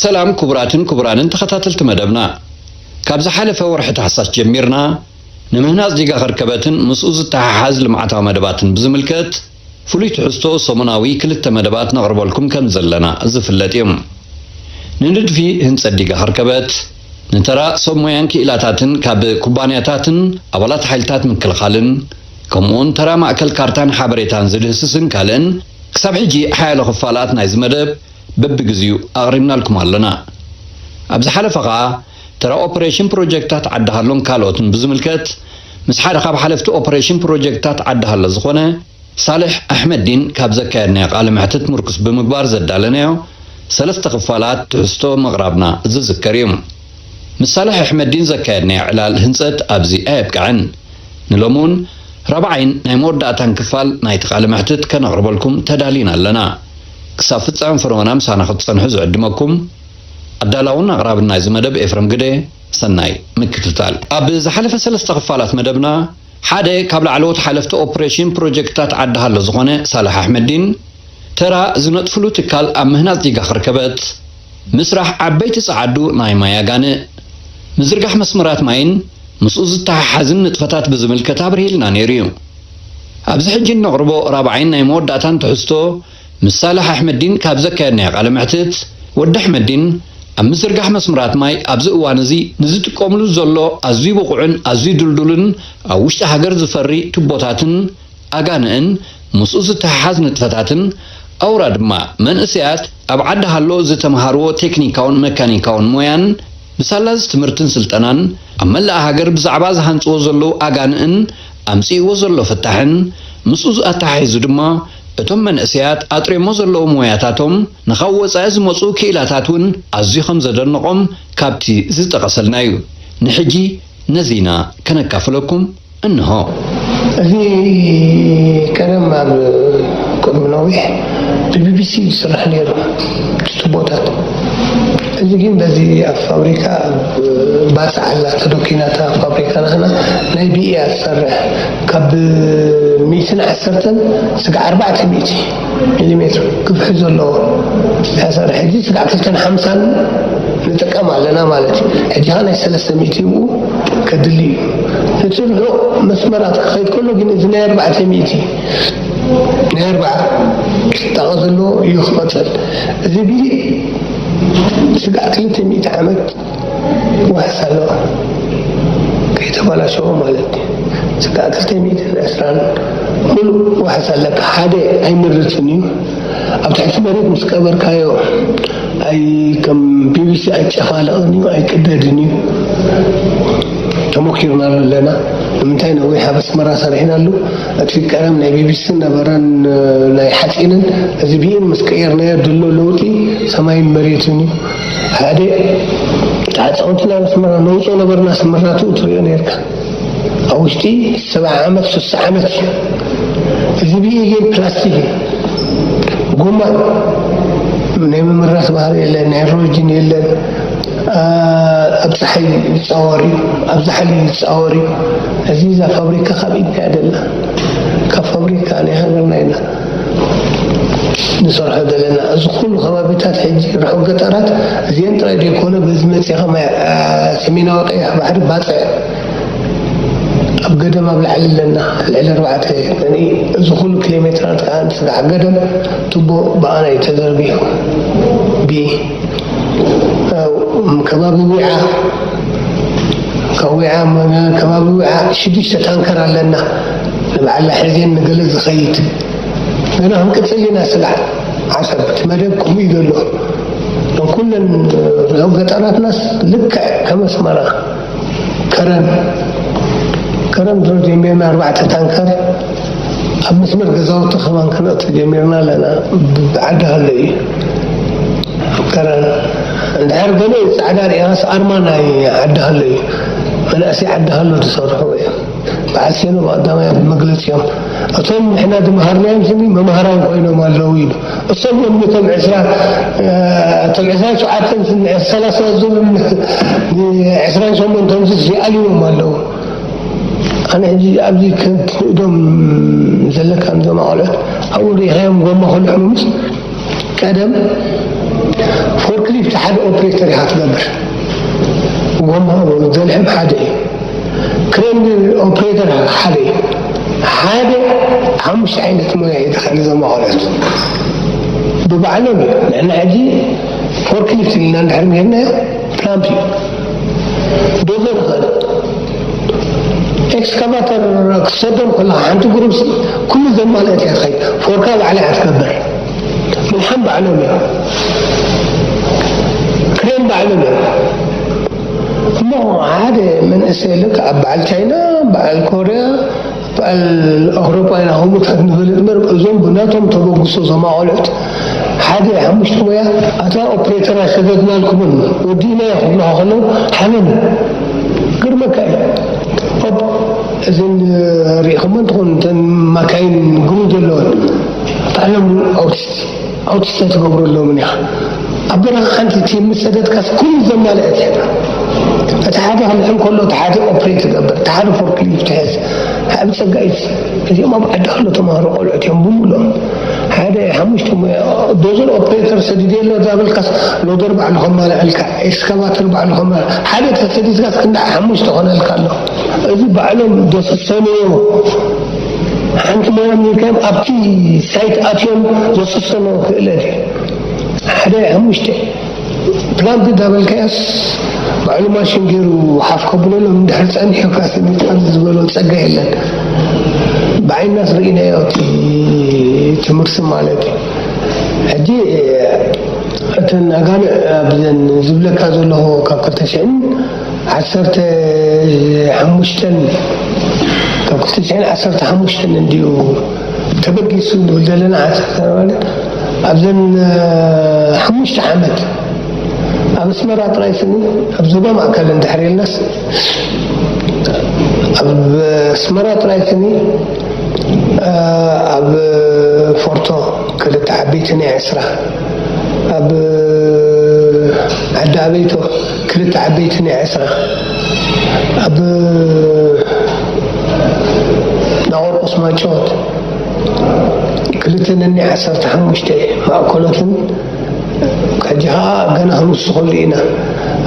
ሰላም ክቡራትን ክቡራንን ተኸታተልቲ መደብና። ካብ ዝሓለፈ ወርሒ ታሕሳስ ጀሚርና ንምህናጽ ዲጋ ከርከበትን ምስኡ ዝተሓሓዝ ልምዓታዊ መደባትን ብዝምልከት ፍሉይ ትሕዝቶ ሰሙናዊ ክልተ መደባት ነቕርበልኩም ከም ዘለና ዝፍለጥ እዩ። ንንድፊ ህንጸት ዲጋ ከርከበት፣ ንተራ ሰብ ሞያን ክኢላታትን ካብ ኩባንያታትን ኣባላት ሓይልታት ምክልኻልን፣ ከምኡውን ተራ ማእከል ካርታን ሓበሬታን ዝድህስስን ካልእን፣ ክሳብ ሕጂ ሓያሎ ክፋላት ናይዚ መደብ በብግዜኡ ኣቕሪብናልኩም ኣለና። ኣብ ዝሓለፈ ኸኣ ተራ ኦፕሬሽን ፕሮጀክታት ዓዲ ሃሎን ካልኦትን ብዝምልከት ምስ ሓደ ካብ ሓለፍቲ ኦፕሬሽን ፕሮጀክታት ዓዲ ሃሎ ዝኾነ ሳልሕ ኣሕመዲን ካብ ዘካየድናዮ ቃለ መሕትት ምርኩስ ብምግባር ዘዳለናዮ ሰለስተ ክፋላት ትሕዝቶ ምቕራብና ዝዝከር እዩ። ምስ ሳልሕ ኣሕመዲን ዘካየድናዮ ዕላል ህንጸት ኣብዚ ኣየብቅዐን። ንሎሚ እውን ራብዓይን ናይ መወዳእታን ክፋል ናይቲ ቃለ መሕትት ከነቕርበልኩም ተዳሊና ኣለና። ክሳብ ፍጻመ ፈነወና ምሳና ክትጸንሑ ዝዕድመኩም ኣዳላውን ኣቕራብን ናይዚ መደብ ኤፍረም ግደ። ሰናይ ምክትታል። ኣብ ዝሓለፈ ሰለስተ ክፋላት መደብና ሓደ ካብ ላዕለዎት ሓለፍቲ ኦፕሬሽን ፕሮጀክታት ዓዲ ሃሎ ዝኾነ ሳልሕ ኣሕመዲን፣ ተራ ዝነጥፍሉ ትካል ኣብ ምህናጽ ዲጋ ከርከበት፣ ምስራሕ ዓበይቲ ጸዓዱ ናይ ማይ ኣጋንእ፣ ምዝርጋሕ መስመራት ማይን ምስኡ ዝተሓሓዝን ንጥፈታት ብዝምልከት ኣብርሂልና ነይሩ እዩ። ኣብዚ ሕጂ እነቕርቦ ራብዓይን ናይ መወዳእታን ትሕዝቶ ምስ ሳልሕ ኣሕመዲን ካብ ዘካየድናዮ ቃለ መሕትት፣ ወዲ ኣሕመዲን ኣብ ምዝርጋሕ መስመራት ማይ ኣብዚ እዋን እዚ ንዝጥቀምሉ ዘሎ ኣዝዩ ብቑዕን ኣዝዩ ድልዱልን ኣብ ውሽጢ ሃገር ዝፈሪ ቱቦታትን ኣጋንእን ምስኡ ዝተሓሓዝ ንጥፈታትን ኣውራ ድማ መንእሰያት ኣብ ዓዲ ሃሎ ዝተምሃርዎ ቴክኒካውን መካኒካውን ሞያን ብሳላ እዚ ትምህርትን ስልጠናን ኣብ መላእ ሃገር ብዛዕባ ዝሃንጽዎ ዘለዉ ኣጋንእን ኣምጺእዎ ዘሎ ፍታሕን ምስኡ ኣተሓሒዙ ድማ እቶም መንእሰያት ኣጥርዮሞ ዘለዉ ሞያታቶም ንኻብ ወጻኢ ዝመጹ ክኢላታት እውን ኣዝዩ ከም ዘደነቖም ካብቲ ዝጠቐሰልና እዩ። ንሕጂ ነዚ ኢና ከነካፍለኩም። እንሆ። እዚ ቀደም ኣብ ቅድሚ ነዊሕ ብቢቢሲ ዝስራሕ ነይሩ ቱቦታት። እዚ ግን በዚ ኣብ ፋብሪካ ኣብ ባጽዕ ኣላ ተደኪናታ ፋብሪካ ናትና ናይ ቢኢ እያ ትሰርሕ። ካብ ሚእትን ዓሰርተን ስጋዕ ኣርባዕተ ሚእቲ ሚሊሜትር ግፍሒ ዘለዎ እያ ትሰርሕ። ሕጂ ስጋዕ ክልተን ሓምሳን ንጥቀም ኣለና ማለት እዩ። ሕጂ ኸዓ ናይ ሰለስተ ሚእቲ ብኡ ከድሊ እዩ። እቲ ርሑቕ መስመራት ክኸይድ ከሎ ግን እዚ ናይ ኣርባዕተ ሚእቲ ናይ ኣርባዓ ጣቕ ዘለዎ እዩ ክቐጽል። እዚ ቢል ስጋዕ ክልተ ሚእቲ ዓመት ዋሕስ ኣለዋ ከይተባላሸወ ማለት እዩ። ስጋዕ ክልተ ሚእትን ዕስራን ሙሉእ ዋሕስ ኣለካ። ሓደ ኣይምርትን እዩ። ኣብ ትሕቲ መሬት ምስ ቀበርካዮ ኣይ ከም ቢቢሲ ኣይጨፋለቕን እዩ ኣይቅደድን እዩ። ተሞኪርና ኣለና። ንምንታይ ነዊሕ ኣብ ኣስመራ ሰሪሕናሉ። እቲ ቀደም ናይ ቢቢሲ ነበረን ናይ ሓፂንን እዚ ቢኢን ምስ ቀየርናዮ ድሎ ለውጢ ሰማይን መሬትን እዩ። ሓደ ተዓፀውቲ ናብ ኣስመራ ነውፅኦ ነበርና። ኣስመራ ትኡ ትሪኦ ነርካ። ኣብ ውሽጢ ሰብዓ ዓመት ስሳ ዓመት እዩ። እዚ ብኢ ግን ፕላስቲክ እዩ። ጎማ ናይ ምምራስ ባህሪ የለን፣ ናይ ሮጅን የለን። ኣብ ፀሓይ ይፃወር እዩ፣ ኣብ ዛሕሊ ይፃወር እዩ። እዚ እዛ ፋብሪካ ካብ ኢድና እያ ደላ፣ ካብ ፋብሪካ ናይ ሃገርና ኢና ንሰርሖ ዘለና። እዚ ኩሉ ከባቢታት ሕጂ ርሑቕ ገጠራት እዚአን ጥራይ ዘይኮነ በዚ መፂኻ ማይ ሰሜናዊ ቀይሕ ባሕሪ ባፅዕ ኣብ ገደም ኣብ ላዕሊ ኣለና። ልዕሊ ኣርባዕተ እዚ ኩሉ ኪሎ ሜትራት ከዓ ስጋዕ ገደም ቱቦ ብኣና እዩ ተዘርጊሑ። ብ ከባቢ ዊዓ ካብ ዊዓ ከባቢ ዊዓ ሽዱሽተ ታንከር ኣለና። ንበዓላ ሕዜን ንገለ ዝኸይድ ገና ክንቅፅል ኢና። ስጋዕ ዓሰብ እቲ መደብ ከምኡ እዩ ዘሎ። ኩለን ገጠራትናስ ልክዕ ከም ኣስመራ ከረን ከረን ድሮ ጀሚርና ኣርባዕተ ታንከር ኣብ መስመር ገዛውቲ ከማን ክነእቱ ጀሚርና ኣለና። ብዓዲ ሃሎ እዩ ከረን እንድሕር ገለ ፃዕዳ ሪእኻስ ኣርማ ናይ ዓዲ ሃሎ እዩ። መናእሰይ ዓዲ ሃሎ ዝሰርሑ እዮም። በዓል ሴኖ ብቐዳማይ ኣብ መግለፂኦም እቶም ንሕና ዝመሃርናዮም ስኒ መምሃራን ኮይኖም ኣለዉ ኢሉ። እሶም እዮም ነቶም ዕስራ እቶም ዕስራን ሸውዓተን ሰላሳ ዝብል ዕስራን ሸሞንተን ዝኣልዎም ኣለዉ። ኣነ ሕጂ ኣብዚ ክንእዶም ዘለካ እዞም ኣቆልዑት ኣብኡ ሪኢኻዮም ጎማ ክልሕሙ ምስ ቀደም ፎርክሊፍት ሓደ ኦፕሬተር ኢኻ ትገብር። ጎማ ዘልሕም ሓደ እዩ። ክሬን ኦፕሬተር ሓደ እዩ። ሓደ ሓሙሽተ ዓይነት ሞያ እዩ ዝኽእል እዞም ኣቑሑት። ብባዕሎም እዩ። ንሕና ሕጂ ፎርክሊፍት ኢልና እንድሕር ምሂርናዮ ፕላምፕ እዩ። ዶዘር ይኽእል። ኤክስካቫተር ክትሰዶም ከለኻ ሓንቲ ግሩፕ ኩሉ ዘማልአት እያ ትኸይድ። ፎርካ ባዕላ እያ ትገብር። ምልሓም ባዕሎም እዮም። ክሬን ባዕሎም እዮም። እሞ ሓደ መንእሰይ ልክዕ ኣብ በዓል ቻይና፣ በዓል ኮርያ፣ በዓል ኣውሮጳ ኢና ከምኡታት ንፈልጥ እምበር፣ እዞም ብናቶም ተበግሶ እዞም ኣቆልዑት ሓደ ሓሙሽተ ሞያ፣ ኣታ ኦፕሬተር ኣይሰደድናልኩምን፣ ወዲእናዮ ክብሉኻ ከለዉ ሓበን። ግርመካ እዩ። ኦፕ፣ እዘን ርኢኹመን ትኾን እተን ማካይን ግሩ ዘለወን፣ ባዕሎም ኣውቲስት ኣውቲስት ኣይትገብረሎምን ኢኻ። ኣብ በረኻ ሓንቲ ቲም ምስ ሰደድካስ ኩሉ ዘማልአት እያ። እቲ ሓደ ክልሕም ከሎ እቲ ሓደ ኦፕሬት ይገብር፣ እቲ ሓደ ፎርክሊፍት ይሕዝ። ኣብ ጸጋኢት እዚኦም ኣብ ዓዲ ከሎ ተማሃሮ ቆልዑት እዮም ብምሉኦም። ሓደ ሓሙሽተ ሞያ ዶዘር ኦፕሬተር ሰዲደ ኣሎ ዛበልካስ ሎደር ባዕሉ ከማልዐልካ፣ ኤክስካቫተር ባዕሉ ከማልዐ፣ ሓደ ተሰዲድካስ ክንዳ ሓሙሽተ ኮነልካ ኣሎ። እዚ ባዕሎም ዘሰሰንዎ ሓንቲ ሞያ ኣሜሪካዮም ኣብቲ ሳይት ኣትዮም ዘሰሰንዎ ክእለት እዩ። ሓደ ሓሙሽተ ፕላምፕ እንዳበልካዮስ ባዕሉ ማሽን ገይሩ ሓፍ ከብለሎም እንድሕር ጸኒሑካ ስኒ ኣብዚ ዝበሎ ጸጋ የለን። ብዓይናስ ርኢናዮ እቲ ትምህርቲ ማለት እዩ። ሕጂ እተን ኣጋንዕ ኣብዘን ዝብለካ ዘለኹ ካብ ክልተ ሽሕን ዓሰርተ ሓሙሽተን ካብ ክልተ ሽሕን ዓሰርተ ሓሙሽተን እንድዩ ተበጊሱ ንብል ዘለና ዓሰርተ ማለት ኣብዘን ሓሙሽተ ዓመት ኣብ ኣስመራ ጥራይ ስኒ ኣብ ዞባ ማእከል እንድሕር ኢልናስ ኣብ ኣስመራ ጥራይ ስኒ ኣብ ፎርቶ ክልተ ዓበይቲ ናይ ዕስራ ኣብ ዓዲ ኣበይቶ ክልተ ዓበይቲ ናይ ዕስራ ኣብ ናቆርቆስ ማይጨወት ክልተ ነኒ ዓሰርተ ሓሙሽተ ማእከሎትን ሕጂ ኸዓ ገና ክንውስኸሉ ኢና።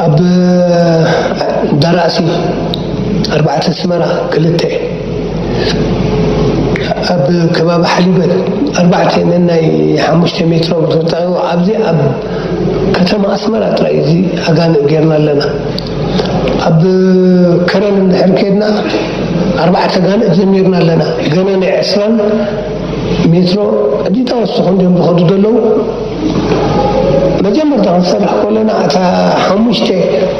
ኣብ ደራእሲ ኣርባዕተ ኣስመራ ክልተ ኣብ ከባቢ ሓሊበት ኣርባዕተ ነናይ ሓሙሽተ ሜትሮ ብተጠቒሙ ኣብዚ ኣብ ከተማ ኣስመራ ጥራይ እዚ ኣጋንእ ጌርና ኣለና። ኣብ ከረን እንድሕር ኬድና ኣርባዕተ ጋንእ ጀሚርና ኣለና። ገና ናይ ዕስራን ሜትሮ ዕዲታ ወስኹ እንዲዮም ዝኸዱ ዘለዉ። መጀመርታ ክንሰርሕ ከለና እታ ሓሙሽተ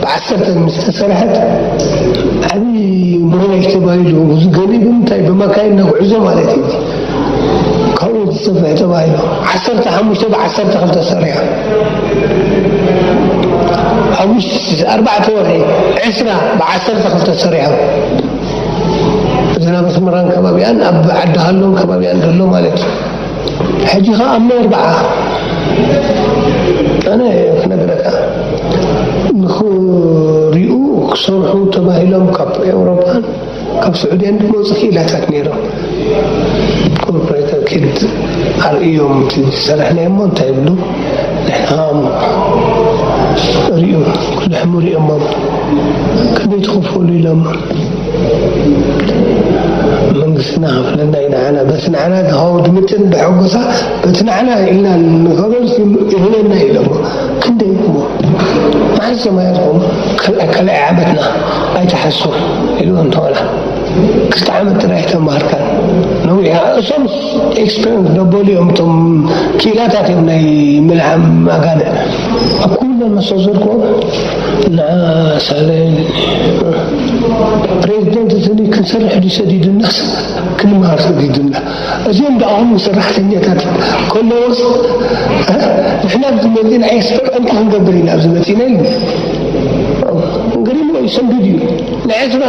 ብዓሰርተ ምስ ተሰርሐት ዓብዪ ሞባይል ተባሂሉ እዚ ገሊኡ ብምንታይ ብመካይን ነጉዕዞ ማለት እዩ። ካብኡ ዝሰፍሕ ተባሂሉ ዓሰርተ ሓሙሽተ ብዓሰርተ ክልተ ሰሪሖም ኣብ ውሽጢ ኣርባዕተ ወርሒ ዕስራ ብዓሰርተ ክልተ ሰሪሖም። እዚ ናብ ኣስመራን ከባቢኣን ኣብ ዓዲ ሃሎን ከባቢኣን ዘሎ ማለት እዩ። ሕጂ ኸዓ ኣብ ናይ ኣርባዓ ኣነ ክነግረካ ንኽሪኡ ክሰርሑ ተባሂሎም ካብ ኤውሮፓን ካብ ስዑድያን ዝመፁ ክኢላታት ነይሮም። ኮርፖሬተር ኪድ ኣርእዮም ዝሰራሕናዮ እሞ እንታይ ይብሉ ንሕና ሪኡ ክልሕሙ ሪኦሞም ክንደይ ትኽፈሉ ኢሎም መንግስትና ከፍለና እዩ ንዓና በቲ ንዓና ዝሃቦ ድምፅን ብሐጎሳ በቲ ንዓና ኢልና ንኸበል ይህበና ኢሎሞ ክንደይ እሞ መዓስ ሰማያትኩም ካልኣይ ዓመትና ኣይትሓሱ ኢሉ እንተኾና ክልተ ዓመት ጥራይ ተማሃርካን ነዊሕ እሶም ኤክስፐሪንስ ደበሉ እዮም እቶም ክኢላታት እዮም ናይ ምልዓም ኣጋንእ ኣብ ኩለን መሰዘርኮ ንዓ ሳለ ፕሬዚደንት እትኒ ክንሰርሕ ድዩ ሰዲዱናስ ክንመሃር ሰዲዱና እዚኦም ደኣ ኹም ሰራሕተኛታት ከለዎስ ንሕና ኣብዚ መፂና ኤክስፐርት እንታይ ክንገብር ኢና ኣብዚ መፂና ኢሉ ገሪሞ እዩ ሰንቢዱ እዩ ንዕስራ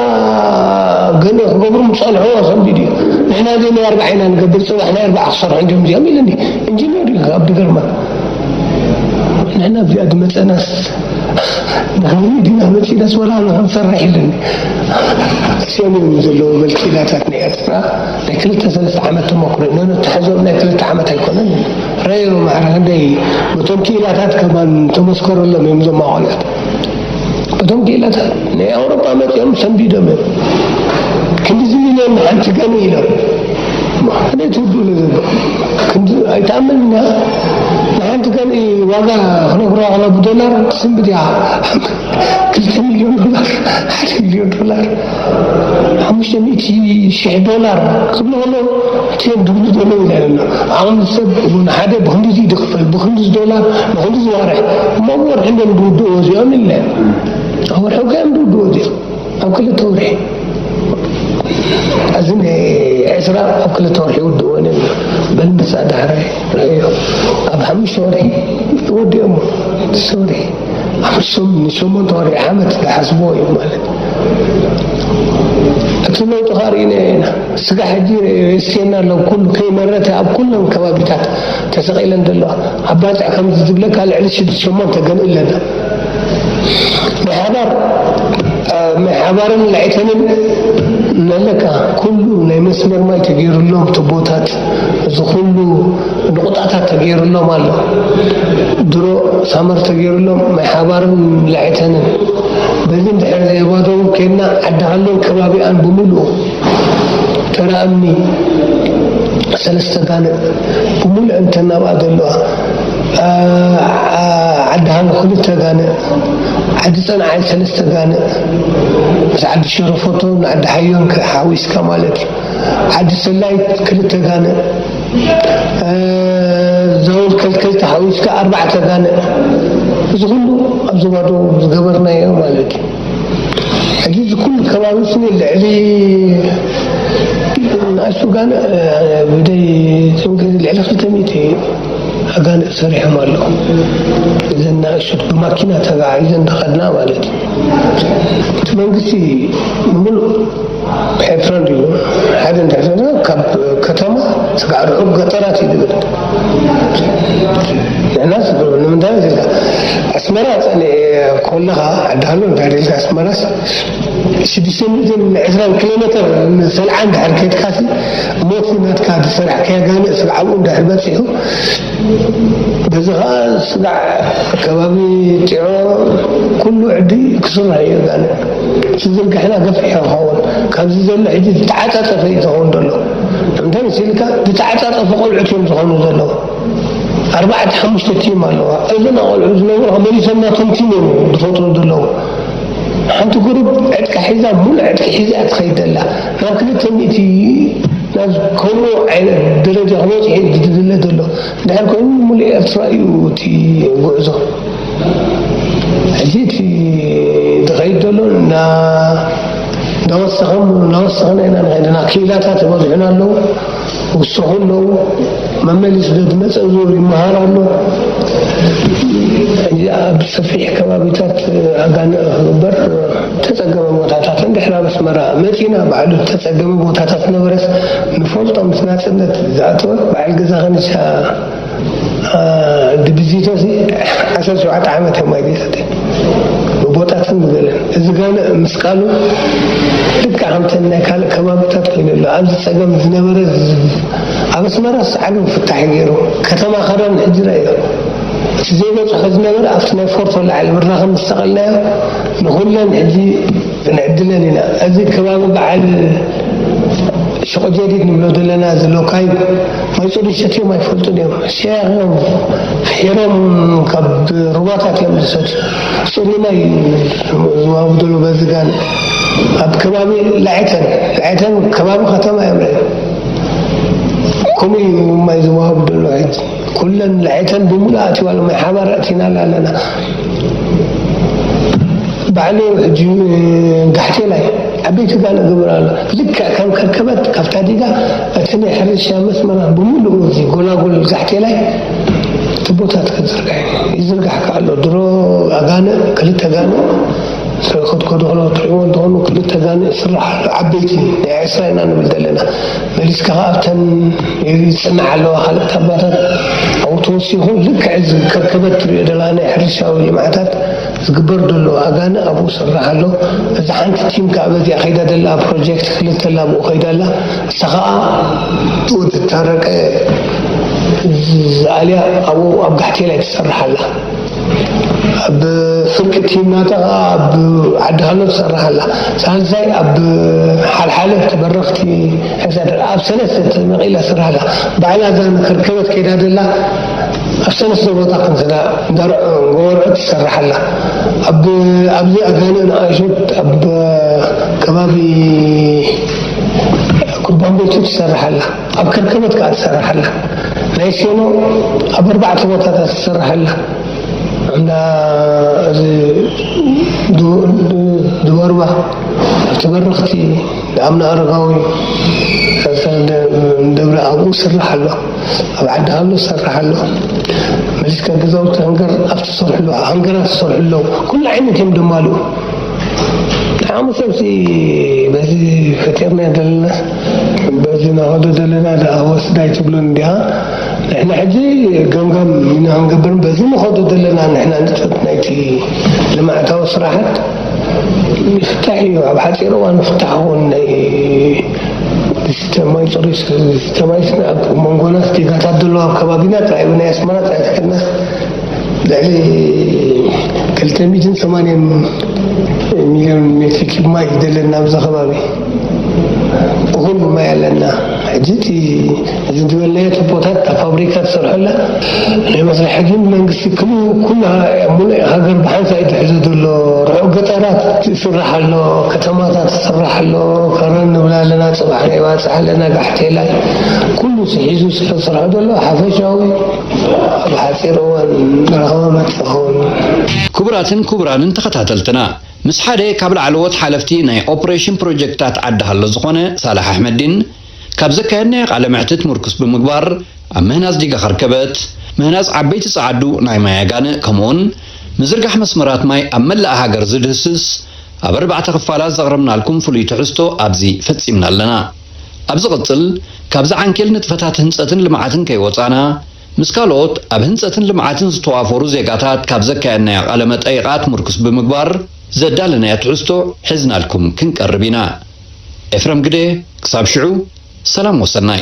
ገለ ክገብሩ ምፀንሕዎ ሰንቢዱ እዩ ንሕና እዚ ናይ ኣርባዓ ኢና ንገብር ፅባሕ ናይ ኣርባዓ ክሰርሑ እንዲዮም እዚኦም ኢለኒ ኢንጂነር እዩ ካብ ድገርማ ንሕና ኣብዚኣ ዝመፀናስ ንኽንርኢ ዲና መፂእናስ ወላ ንኽንሰርሕ ኢሉኒ። እዚኦም እዮም ዘለዉ በልኪዳታት ናይ ኤርትራ ናይ ክልተ ሰለስተ ዓመት ተመክሮ እዩ። ነንተሕዞም ናይ ክልተ ዓመት ኣይኮነን። ረዮ ማዕረ ክንደይ በቶም ክኢላታት ከማን ተመስከረሎም እዮም እዞም ኣቆልዑት። በቶም ክኢላታት ናይ ኣውሮጳ መፂኦም ሰንቢዶም እዮም። ክንዲዚ ሚልዮን ንሓንቲ ገኒ ኢሎም። ክንደይ ትውድኡ ለዘሎ ክንዲ ኣይትኣምን ኢና። ንሓንቲ ገኒ ዋጋ ክነግረዋ ከሎ ብዶላር ትስንብድ እያ። ክልተ ሚልዮን ዶላር፣ ሓደ ሚልዮን ዶላር፣ ሓሙሽተ ሚእቲ ሺሕ ዶላር ክብሉ ከለዉ እቲኦም ድብሉ ዘለዉ ኢና ኢለና። ዓቕሚ ሰብ እውን ሓደ ብክንድዚ ድኽፈል፣ ብክንድዚ ዶላር፣ ብክንድዚ ዋርሕ፣ እሞ ብወርሒ እንድዮም ድውድእዎ እዚኦም ኢልና። ኣብ ወርሒ እኮ እዮም ድውድእዎ እዚኦም። ኣብ ክልተ ወርሒ። እዚ ናይ ዕስራ ኣብ ክልተ ወርሒ ይውድእዎ ነይሩ። በል ምሳእ ዳሕራይ ረኣዮ። ኣብ ሓሙሽተ ወርሒ ወዲኦሞ። ክልተ ወርሒ። ኣብ ሸም-፣ ንሸሞንተ ወርሒ ዓመት ዝሓስብዎ እዩ ማለት። እቲ ለውጢ ኸኣ ርኢናዮ ኢና። ስጋ ሕጂ የስትየና ኣሎ። ኩሉ ከይመረተ ኣብ ኩለን ከባቢታት ተሰቒለን ዘለዋ። ኣብ ባጽዕ ከምዚ ዝብለካ ልዕሊ ሽዱሽተ ሸሞንተ ገንኢ ኣለና። ናይ ሓባር፣ እ፣ ናይ ሓባርን ላዕተንን እናለካ ኩሉ ናይ መስመር ማይ ተገይሩሎም፣ ቱቦታት፣ እዚ ኩሉ ንቑጣታት ተገይሩሎም ኣሎ። ድሮ ሳመር ተገይሩሎም ናይ ሓባርን ላዕተንን። በዚ እንድሕር ዘየባደው ኬድና ዓዲ ሃሎን ከባቢኣን ብምሉኡ ተራ እምኒ ሰለስተ ጋንእ ብምሉእ እንተን ኣብኣ ዘለዋ፣ ዓ-፣ ዓ-፣ ዓዲ ሃሎ ክልተ ጋንእ፣ ዓዲ ጸንዓይ ሰለስተ ጋንእ፣ ምስ ዓዲ ሸረፎቶን ዓዲ ሓዮን ከ-፣ ሓዊስካ ማለት እዩ። ዓዲ ሰላይት ክልተ ጋንእ፣ እ፣ ዛውል ከልከልቲ ሓዊስካ ኣርባዕተ ጋንእ። እዚ ኩሉ ኣብ ዞባ ደቡብ ዝገበርናዮ ማለት እዩ። ሕጂ እዚ ኩሉ ከባቢ ስኒ ልዕሊ ንኣሽቱ ጋንእ፣ እ፣ ብደይ ትምክሕቲ ልዕሊ ክልተ ሚእቲ ኣጋንእ ሰሪሖም ኣለዉ። እዘን ንኣሽቱ ብማኪና ተጋዒዘን ዝኸድና ማለት እዩ። እቲ መንግስቲ ንምሉእ ኤርትራ እንድዩ። ሓደ እንድሕር ተሎ ካብ ከተማ ስጋዕ ርሑቕ ገጠራት እዩ ዝብል። ንሕናስ ንምንታይ ኢልካ ኣስመራ ጸኒዐ ኮለኻ ዓዲ ሃሎ እንታይ ኢልካ ኣስመራስ ሽዱሽተ ሚእትን ዕስራን ኪሎ ሜትር ንሰልዓ እንድሕር ከድካሲ ሞት ናትካ ዝሰራሕካዮ ጋንእ ስጋዕ ኣብኡ እንድሕር በጺሑ በዚ ኸኣ ስጋዕ ከባቢ ጢዖ ኩሉ ዕዲ ክስራሕ እዩ ጋንእ። ዝዝርግሕና ገፊሕ ይኸውን። ካብዚ ዘሎ ሕጂ ዝተዓጻጸፈ እዩ ዝኸውን ዘሎ። እንታይ መሲልካ? ዝተዓጻጸፈ ቆልዑት እዮም ዝኾኑ ዘለዉ። ኣርባዕተ ሓሙሽተ ቲም ኣለዋ። እዞም ቆልዑ ዝነብሩ መሊሶም ናቶም ቲም እዮም ዝፈጥሩ ዘለዉ። ሓንቲ ግሩፕ ዕጥቂ ሒዛ፣ ሙሉእ ዕጥቂ ሒዛ እያ ትኸይድ ዘላ። ናብ ክልተ ሚእቲ ናብ ከምኡ ዓይነት ደረጃ ክበጽሕ እዩ ዝድለ ዘሎ። እንድሕር ኮይኑ ሙሉእ ኤርትራ እዩ እቲ ጉዕዞ። ሕጂ እቲ ዝኸይድ ዘሎ እና-፣ እናወሰኸ እናወሰኽና ኢና ንኸይድ ዘለና። ክኢላታት ይበዝሑና ኣለዉ፣ ይውሰኹ ኣለዉ። መመሊሱ ዶ ዝመጸ ዙር ይመሃር ኣሎ። ሕጂ ኣብ ሰፊሕ ከባቢታት ኣጋንእ ክግበር ተጸገመ ቦታታት እንድሕር ኣብ ኣስመራ መጺና ባዕሉ ተጸገመ ቦታታት ነበረስ ንፈልጦ ምስ ናጽነት ዝኣተወ በዓል ገዛ ከንሻ አ፣ ድብዚቶሲ ዓሰርተ ሸውዓተ ዓመት እዮም ኣይቤታተይ ብቦታትን ብገለን። እዚ ጋንእ ምስ ቃሉ ልክዕ ከምተን ናይ ካልእ ከባቢታት ኮይኑ ኣሎ። ኣብዚ ጸገም ዝነበረ ዝ-፣ ኣብ ኣስመራ ሰዓሉ ፍታሕ ገይሩ። ከተማ ከረን ሕጂ ረኣዮ። እቲ ዘይበጽሖ ዝነበረ ኣብቲ ናይ ፎርቶ ላዕሊ ብራኸ ምስ ሰቐልናዮ ንኹለን ሕጂ ክንዕድለን ኢና። እዚ ከባቢ በዓል ሹቕ ጀዲድ ንብሎ ዘለና እዚ ሎካይ ማይ ጽሩይ ሰትዮም ኣይፈልጡን እዮም። ሸያኽ እዮም። ሒሮም ካብ ሩባታት እዮም ዝሰትዩ። ጽሩይ ማይ ዝዋሃቡ ዘለዉ በዚ ጋን ኣብ ከባቢ ላዕተን፣ ላዕተን ከባቢ ከተማ እዮም። ከምኡ እዩ ማይ ዝዋሃቡ ዘለዉ ሕጂ። ኩለን ላዕተን ብምሉእ ኣትዩ ኣሎ። ማይ ሓባር ኣእቲናላ ኣለና። ባዕሉ ሕጂ ጋሕቴላይ ዓበይቲ ጋን እገብር ኣሎ። ልክዕ ከም ከርከበት ካብታ ዲጋ እቲ ናይ ሕርሻ መስመራ ብምሉኡ እዚ ጎላጉል ጋሕቴላይ ቱቦታት ክዝርጋሕ እዩ። ይዝርጋሕ ከኣ ኣሎ። ድሮ ኣጋንእ፣ ክልተ ጋንእ ክትከዱ ከለኹ ትርእይዎ እንተኾኑ ክልተ ጋንእ ይስራሕ ኣሎ። ዓበይቲ ናይ ዕስራ ኢና ንብል ዘለና። መሊስካ ከኣ ኣብተን ይጽናዕ ኣለዋ ካልእ ታባታት ኣብኡ ተወሲኹ ልክዕ እዚ ከርከበት ትርእዮ ዘለኻ ናይ ሕርሻዊ ልምዓታት ዝግበር ዘሎ ኣጋነ ኣብኡ ስራሕ ኣሎ። እዛ ሓንቲ ቲም ከዓ በዚኣ ከይዳ ደላ ፕሮጀክት ክልተ ኣላ ኣብኡ ከይዳ ኣላ። እሳ ከዓ ብኡ ትታረቀ ዝኣልያ ኣብኡ ኣብ ጋሕቴላይ ትሰርሕ ኣላ። ኣብ ፍርቂ ቲም ናታ ከዓ ኣብ ዓዲ ሃሎ ትሰርሕ ኣላ። ሳልሳይ ኣብ ሓልሓለ ተበረኽቲ ሕሳድ ኣብ ሰለስተ ተመቒላ ትሰርሕ ኣላ። ባዕላ እዛ ንከርከበት ከይዳ ደላ ኣብ ሰለስተ ቦታ ክንስዳ እንዳርዑ ጎበርዑ ትሰርሕ ኣላ። ኣብ ኣብዚ ኣጋነ ንኣይሱት ኣብ ከባቢ ኩባን ቤቱ ትሰርሕ ኣላ። ኣብ ከርከበት ከዓ ትሰርሕ ኣላ። ናይ ሴኖ ኣብ ኣርባዕተ ቦታታት ትሰርሕ ኣላ። እና እዚ ዱ- ዱ- ድወርባ ኣብቲ በረኽቲ ኣምና ኣረጋዊ ደብረ ኣብኡ ስራሕ ኣሎ። ኣብ ዓዲ ሃሎ ዝሰርሕ ኣሎ። መሊስካ ገዛውቲ ሃንገር ኣብቲ ዝሰርሕሉ ሃንገራት ዝሰርሑ ኣለዉ። ኩሉ ዓይነት እዮም ደማልኡ። ንዓሙ ሰብሲ በዚ ፈጢርና ዘለና በዚ ናኸዶ ዘለና ደኣ ወስዳይ ትብሎ እንዲያ። ንሕና ሕጂ ገምጋም ኢና ክንገብር በዚ ንኸዶ ዘለና ንሕና ንጥፈት ናይቲ ልምዓታዊ ስራሓት ይፍታሕ እዩ። ኣብ ሓፂር እዋን ፍታሕ እውን ናይ ሲስተማዊ ፅሩይ ሲስተማዊ ኣብ መንጎና ስቴጋታት ዘለዎ ኣብ ከባቢና ጥራይ ናይ ኣስመራ ጥራይ ትሕትና ልዕሊ ክልተ ሚእትን ሰማንያን ሚልዮን ሜትሪ ኪብ ማይ ይደለና ኣብዚ ከባቢ። እኹል ማይ ኣለና። ሕጂ እቲ እዚ ዝበልናዮ ቱቦታት እታ ፋብሪካ ትሰርሐላ ናይ መስርሒ ግን መንግስቲ ክሉ ኩሉ ሙሉእ ሃገር ብሓንሳ እዩ ትሕዞ ዘሎ። ርሑቕ ገጠራት ይስራሕ ኣሎ፣ ከተማታት ይስራሕ ኣሎ። ከረን ንብል ኣለና፣ ፅባሕ ናይ ባፅሕ ኣለና፣ ጋሕቴላይ ኩሉ ስሒዙ ስለ ዝሰርሖ ዘሎ ሓፈሻዊ ኣብ ሓፂር እዋን ረኸበ መፅእ ክኸውን። ክቡራትን ክቡራንን ተኸታተልትና፣ ምስ ሓደ ካብ ላዕለዎት ሓለፍቲ ናይ ኦፕሬሽን ፕሮጀክትታት ዓዲ ሃሎ ዝኾነ ሳላሕ ኣሕመዲን ካብ ዘካየድናዮ ቃለ መሕትት ምርኩስ ብምግባር፣ ኣብ ምህናጽ ዲጋ ከርከበት፣ ምህናጽ ዓበይቲ ጸዓዱ ናይ ማይ ኣጋንእ፣ ከምኡውን ምዝርጋሕ መስመራት ማይ ኣብ መላእ ሃገር ዝድህስስ ኣብ ኣርባዕተ ክፋላት ዘቕረብናልኩም ፍሉይ ትሕዝቶ ኣብዚ ፈጺምና ኣለና። ኣብ ዝቕጽል፣ ካብዚ ዓንኬል ንጥፈታት ህንጸትን ልምዓትን ከይወጻና፣ ምስ ካልኦት ኣብ ህንጸትን ልምዓትን ዝተዋፈሩ ዜጋታት ካብ ዘካየድናዮ ቃለ መጠይቓት ምርኩስ ብምግባር፣ ዘዳለናዮ ትሕዝቶ ሒዝናልኩም ክንቀርብ ኢና። ኤፍረም ግደ፣ ክሳብ ሽዑ፣ ሰላም ወሰናይ።